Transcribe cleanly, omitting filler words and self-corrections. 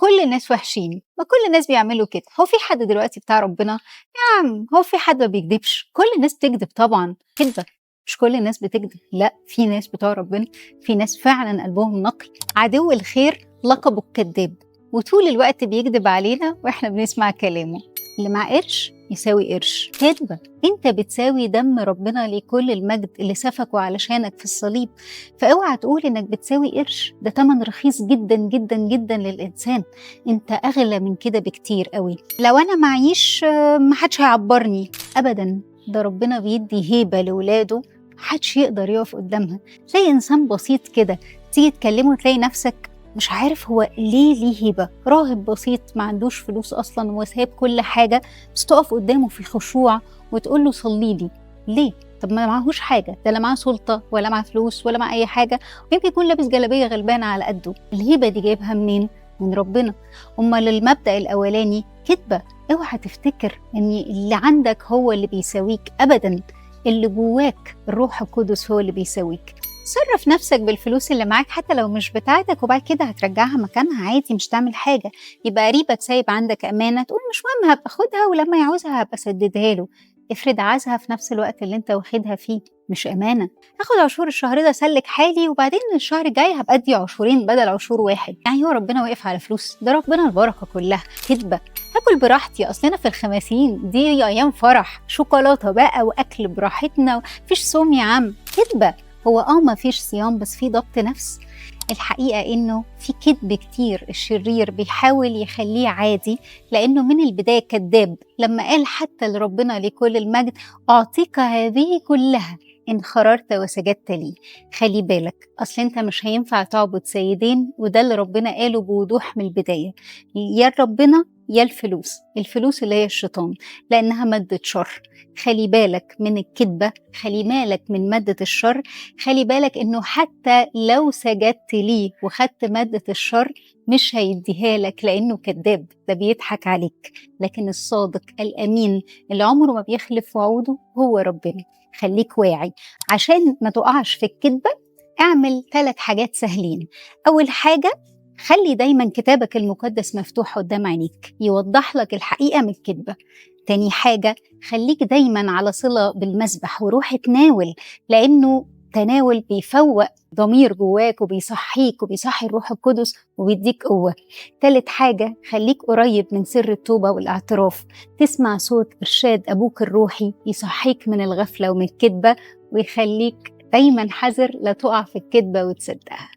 كل الناس وحشين، ما كل الناس بيعملوا كده، هو في حد دلوقتي بتاع ربنا؟ يا عم هو في حد ما بيكدبش؟ كل الناس بتكدب طبعا. كدبة، مش كل الناس بتكدب، لا في ناس بتوع ربنا، في ناس فعلا قلبهم نقي. عدو الخير لقبه الكذاب، وطول الوقت بيكذب علينا واحنا بنسمع كلامه. اللي مع قرش يساوي قرش. كذبة، انت بتساوي دم ربنا لكل المجد اللي سفكه علشانك في الصليب، فاوعى تقول انك بتساوي قرش، ده تمن رخيص جدا جدا جدا للإنسان، انت أغلى من كده بكتير قوي. لو أنا معيش محدش هيعبرني أبدا، ده ربنا بيدي هيبة لولاده محدش يقدر يقف قدامها. تلاقي إنسان بسيط كده تيجي تكلمه تلاقي نفسك مش عارف هو ليه هيبة، راهب بسيط ما عندوش فلوس أصلا وسايب كل حاجة، بس تقف قدامه في خشوع وتقول له صلي لي. ليه؟ طب ما معهوش حاجة، ده لا معاه سلطة ولا معاه فلوس ولا معاه أي حاجة، ويمكن يكون لابس جلابية غلبانة على قده. الهيبة دي جايبها منين؟ من ربنا. أمال المبدأ الأولاني كذبة، اوعى تفتكر إن اللي عندك هو اللي بيساويك أبدا، اللي جواك الروح القدس هو اللي بيساويك. صرف نفسك بالفلوس اللي معاك حتى لو مش بتاعتك، وبعد كده هترجعها مكانها عادي، مش تعمل حاجة. يبقى قريبك سايب عندك أمانة، تقول مش مهم هبقى أخدها ولما يعوزها هبقى أسددها له. افرض عايزها في نفس الوقت اللي انت واخدها فيه، مش أمانة. هاخد عشور الشهر ده سلك حالي، وبعدين الشهر الجاي هبقى أدي عشورين بدل عشور واحد. يعني هو ربنا واقف على فلوس؟ ده ربنا البركة كلها. كذبة. هاكل براحتي، أصلنا في الخماسين دي أيام فرح، شوكولاتة بقى وأكل براحتنا، مفيش صوم يا عم. كذبة. هو ما فيش صيام بس في ضبط نفس. الحقيقة إنه في كذب كتير الشرير بيحاول يخليه عادي، لأنه من البداية كذاب. لما قال حتى لربنا لكل المجد أعطيك هذه كلها إن خررت وسجدت لي. خلي بالك، أصل أنت مش هينفع تعبد سيدين، وده اللي ربنا قاله بوضوح من البداية، يا ربنا يا الفلوس، الفلوس اللي هي الشيطان، لأنها مادة شر. خلي بالك من الكذبة، خلي بالك من مادة الشر، خلي بالك إنه حتى لو سجدت ليه وخدت مادة الشر مش هيديها لك، لأنه كذاب، ده بيضحك عليك. لكن الصادق الأمين اللي عمره ما بيخلف وعوده هو ربنا. خليك واعي عشان ما تقعش في الكذبة. اعمل 3 حاجات سهلين. أول حاجة، خلي دايما كتابك المقدس مفتوح قدام عينيك، يوضح لك الحقيقة من الكذبة. تاني حاجة، خليك دايما على صلة بالمسبح وروح تناول، لأنه تناول بيفوق ضمير جواك وبيصحيك وبيصحي الروح القدس وبيديك قوة. تالت حاجة، خليك قريب من سر التوبة والاعتراف، تسمع صوت إرشاد أبوك الروحي يصحيك من الغفلة ومن الكذبة، ويخليك دايما حذر لا تقع في الكذبة وتصدقها.